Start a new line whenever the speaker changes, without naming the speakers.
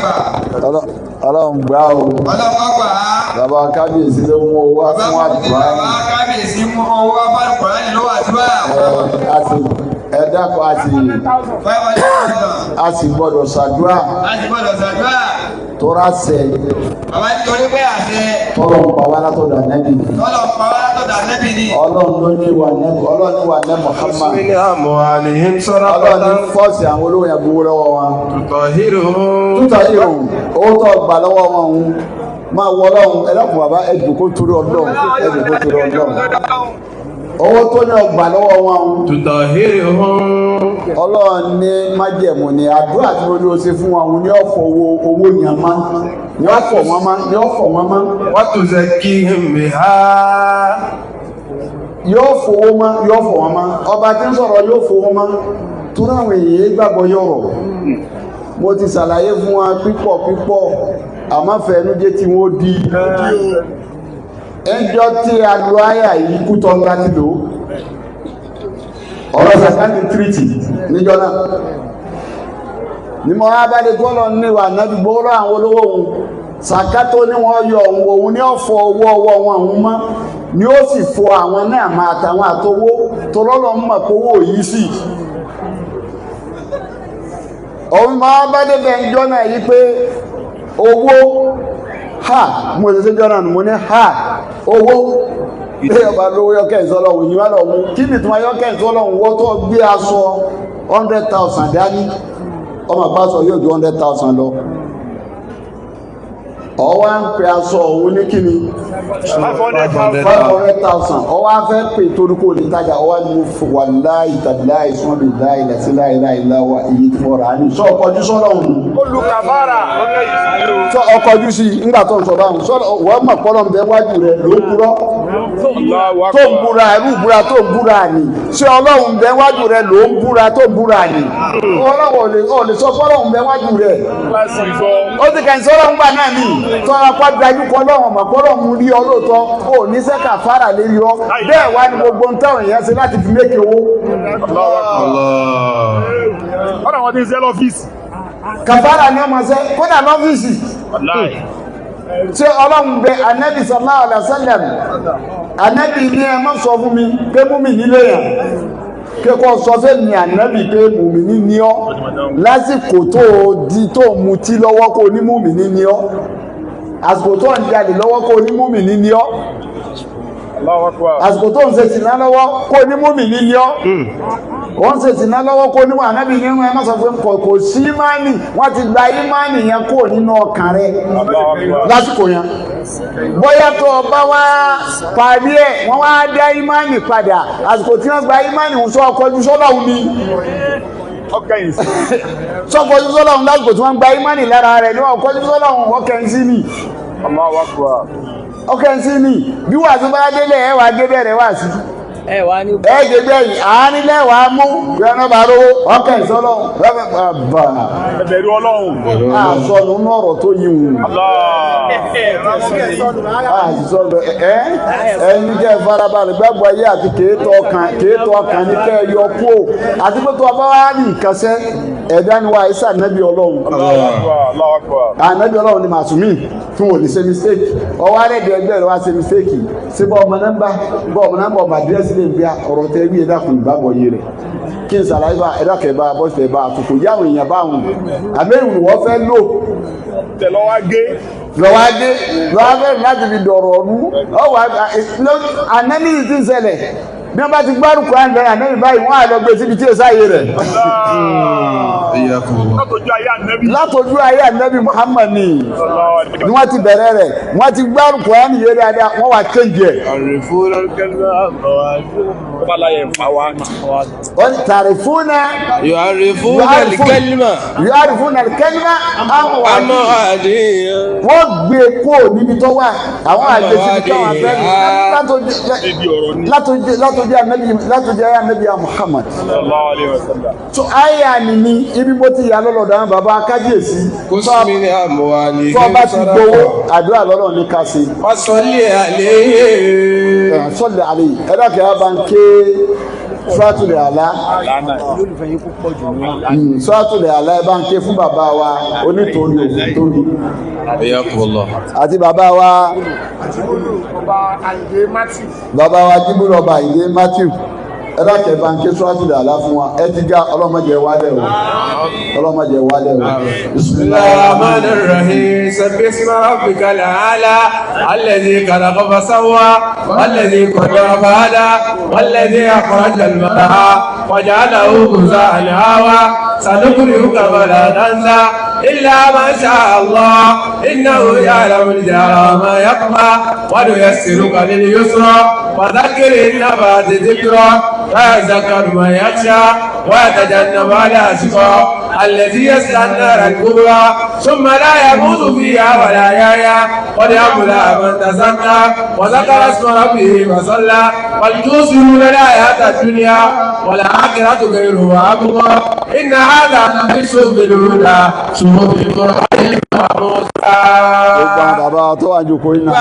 Àgbà.
Ọlọ́run gbà o.
Ọlọ́run gbà á.
Bàbá kábíyèsí ló mú owó wá fún àdúrà.
Bàbá kábíyèsí mú owó wá fún Àlùkùránì lọ́wọ́ àdúrà.
Ẹ, a sì ẹ dákun, a sì
500,000.
A sì gbọ́dọ̀ ṣàdúrà.
A sì gbọ́dọ̀ ṣàdúrà.
Tóra sẹ.
Bàbá, nítorí pé àṣẹ
Tọ́lọ̀ ń pa wá látọ̀dọ̀ Ànábì.
Tọ́lọ̀ pa wá látọ̀dọ̀ Ànábì ni.
Ọlọ́run ló ní wà nẹ́bù, Ọlọ́run ní wà nẹ́ Muhammad.
من أموالهم
Ọlọ́run ní
صدقة
force àwọn olówó yẹn gbowó lọ́wọ́ wọn.
تطهرهم
Tútọ̀ ìròhùn owó tó gbà lọ́wọ́ wọn òun máa wọ Ọlọ́run. Ẹ dákun bàbá, ẹ jòkó torí Ọlọ́run, ẹ jòkó torí Ọlọ́run. Owó tó ní ọgbà lọ́wọ́ wọn òun,
تطهرهم
Ọlọ́run ní májẹ̀mú ni àdúrà tí mo ní o ṣe fún wọn òun ní ọ̀fọ̀ owó owó yẹn má ní ọ̀fọ̀ wọn má ní ọ̀fọ̀ wọn má.
وتزكيهم بها.
Yóò fowó mọ́, yóò fọ̀ wọn mọ́. Ọba tí ń sọ̀rọ̀ yóò fowó mọ́ tó ráwọn èèyàn gbàgbọ́ yọ̀rọ̀. Mo ti ṣàlàyé fún wa pípọ̀ pípọ̀, àmọ́ fẹ́ẹ́nújẹ́ tí wọ́n di ẹjọ́ tí a lo àyà yìí kú tọ́ ńlá ti lò ó. Ọ̀rọ̀ sàkáàtì tírìtì níjọ́ náà ni mo wá bá dé gbọ́dọ̀ níwà náà gbọ́dọ̀ àwọn olówó òun sàkátó ní wọ́n yọ òun, òun ní ọ̀fọ̀ owó ọwọ́ wọn òun mọ́ ni ó sì fọ àwọn náà máa àtàwọn àtowó tọlọ́lọ́ mọ̀ kówó yìí sí. Òun máa bá débẹ̀ ìjọ náà yìí pé owó ha mo ṣe ṣe jọ náà mo ní ha owó ilé ọba lówó yọkẹ́ ìsọlọ́hún yìí wá lọ mú kí ni ìtumọ̀ yọkẹ́ ìsọlọ́hún wọ́n tó gbé aṣọ 100,000 dání, ọmọ àpáṣọ yóò ju 100,000 lọ, ọwọ́ ń pe aṣọ òun ní kíni? 500,000. Ọwọ́ á fẹ́ pè torí kò lè tajà. Ọwọ́ ni mo fò wà láì tàbí láì súnmọ́ bí láì lẹ́sí láì láì láwà èyí tí mo rà á ní sọ ọkọ̀jú sọ́lọ̀ òun.
Olùkàbára.
Sọ ọkọ̀jú sí i ńgbà tó ń sọ báwọn sọ wọ́n mọ̀ pọ́lọ́ ń bẹ wájú rẹ̀ ló ń purọ́ tó ń búra ẹrú búra tó ń búra ni. Ṣé Ọlọ́run bẹ wájú rẹ̀ ló ń búra tó ń búra ni? Ọlọ́run ò lè sọ fọ́lọ́run bẹ wájú rẹ̀. Ó ti kàn sọ́rọ̀ ń gbà náà ni tọ́ra kọ́ dájú kọ́ lọ́wọ́n mọ̀ kọ́ lọ́wọ́n rí ọ lóòótọ́. Ò ní sẹ́kà fara lérí ọ. Bẹ́ẹ̀ wá ní gbogbo ń táwọn èèyàn ṣe láti fi mékè owó.
Ọ̀nà àwọn tí ń ṣe lọ́fíìsì.
Kàfàrà ni ọmọ ṣe kódà lọ́fíìsì. Ṣé Ọlọ́run bẹ Anabi sallallahu alaihi wasallam? Anabi ní ẹ má sọ fún mi pé mú mi nílé yẹn kíkọ́ sọ fẹ́ mi Anabi pé mùmíní ní ọ́ lásìkò tó o di tó o mutí lọ́wọ́ kó o ní mùmíní ní ọ́, àsìkò tó ń jalè lọ́wọ́ kó o ní mùmíní ní ọ́, àsìkò tó ń ṣe sìná lọ́wọ́ kó o ní mùmíní ní ọ́, ó ń ṣe sìná lọ́wọ́ kó o ní Anabi ní ẹ má sọ fún kò kò sí ìmánì. Wọ́n ti gba ìmánì yẹn kúrò nínú ọkàn rẹ lásìkò yẹn. Bóyá tó o bá wá parí ẹ̀, wọ́n wá dá ìmánì padà. Àsìkò tí wọ́n gba ìmánì ń sọ ọkọ̀jú sọ́lọ́hún ni sọ́kọ̀jú sọ́lọ́hún. Lásìkò tí wọ́n gba ìmánì lára rẹ̀ ní ọkọ̀jú sọ́lọ́hún, ọkẹ̀ ń sí ni, ọkẹ̀ ń sí ni. Bí wàá tó bá délé ẹ̀ wá dé bẹ̀rẹ̀ wá sí
Ẹ wá ní.
Ẹ̀ dé bẹ́yìn àárín lẹ́wàá mú ìrànà bá rówó ọkẹ̀ ń sọ́lọ́hún bàbá.
Ẹbẹ̀rù Ọlọ́run.
Àsọnù nọ̀rọ̀ tó yí wù àṣìṣọ́dọ̀ ẹ́. Ẹni jẹ́ farabalẹ̀ gbàgbọ́ ayé àti kéétọ́ ọkàn ní kẹ́ ẹ yọ kú o. Àti pé tó ọba wá ní nǹkan sẹ́ ẹ̀dá ni wà á ànábì Ọlọ́run. Ànábì Ọlọ́run ni màsùmí tí wọn ò ní ṣe mistake. Ọwọ́ arẹ́dẹ̀ ẹgbẹ́ rẹ̀ wá ṣe mistake ṣé bọ́ ọmọ nọ́mbà bọ́ ọmọ nọ́mbà ọmọ àdírẹ́sì lè gbé ọ̀rọ̀ tẹ́ wí. Ẹ̀dá kùn ìgbàgbọ́ yé rẹ̀ kí n ṣàlàyé bá ẹ̀dá kẹ̀ bá bọ́sẹ̀ bá àtùkù yáwọn èèyàn bá wọn àmẹ́rù wọ́n fẹ́ lò.
Tẹ̀lọ́wá gé.
Lọ́wọ́ adé lọ́wọ́ fẹ́ láti fi dọ̀rọ̀ ọ̀rú ọwọ́ anẹ́mí yìí ti ń ṣẹlẹ̀. Bí wọ́n bá ti gbárùkù àǹdẹ̀ anẹ́mí báyìí, wọ́n á lọ gbé síbi tí èsà yé rẹ̀.
Látọjú ayé Ànábì.
Látọjú ayé Ànábì Muhammad ni wọ́n ti bẹ̀rẹ̀ rẹ̀. Wọ́n ti gbárùkù àǹdẹ̀ yé dáadáa, wọ́n wá change ẹ̀. Wọ́n tàrífúnà.
يعرفون الكلمة
يعرفون الكلمة àwọn
أموالهم
wọ́n gbé kó níbi tó wà àwọn àgbèsí ibi tó wà fẹ́ látọjú ayé Ànábì Muhammad. So ayé àní ni ibi mo ti yà lọ́lọ́dọ̀ àwọn bàbá kábíyèsí.
خذ من أموالهم
Tó bá ti gbowó, àdúrà lọ́lọ́ ní ká sí.
وصل عليه.
Sọ́lẹ̀ àlè ẹ̀dá kìí bá ń ké. Suratul A'la. Suratul A'la, ẹ bá ń ké fún bàbá wa onítòrí òfin tóbi
Ayakumullah.
Àti bàbá wa bàbá wa jíbúrò ọba Àyìndé Matthew. Ẹ dákẹ́, bá ń ké Suratul A'la fún wa. Ẹ ti ga, ọlọ́mọdé wálẹ̀ o, ọlọ́mọdé wálẹ̀ o.
بسم الله الرحمن الرحيم. سبح اسم ربك الأعلى، الذي خلق فسوى، والذي قدر فهدى، والذي أخرج المرعى وجعله غثاء أحوى. سنقرئك فلا تنسى إلا ما شاء الله، إنه يعلم الجهر وما يخفى، ونيسرك لليسرى، فذكر إن نفعت الذكرى، سيذكر من يخشى ويتجنبها الأشقى، الذي يصلى النار الكبرى، ثم لا يموت فيها ولا يحيا. قد أفلح من تزكى وذكر اسم ربه فصلى. بل تؤثرون الحياة الدنيا والآخرة خير وأبقى. إن هذا لفي الصحف الأولى، صحف إبراهيم وموسى.
Gbogbo àwọn bàbá wa tó wà ní oko iná.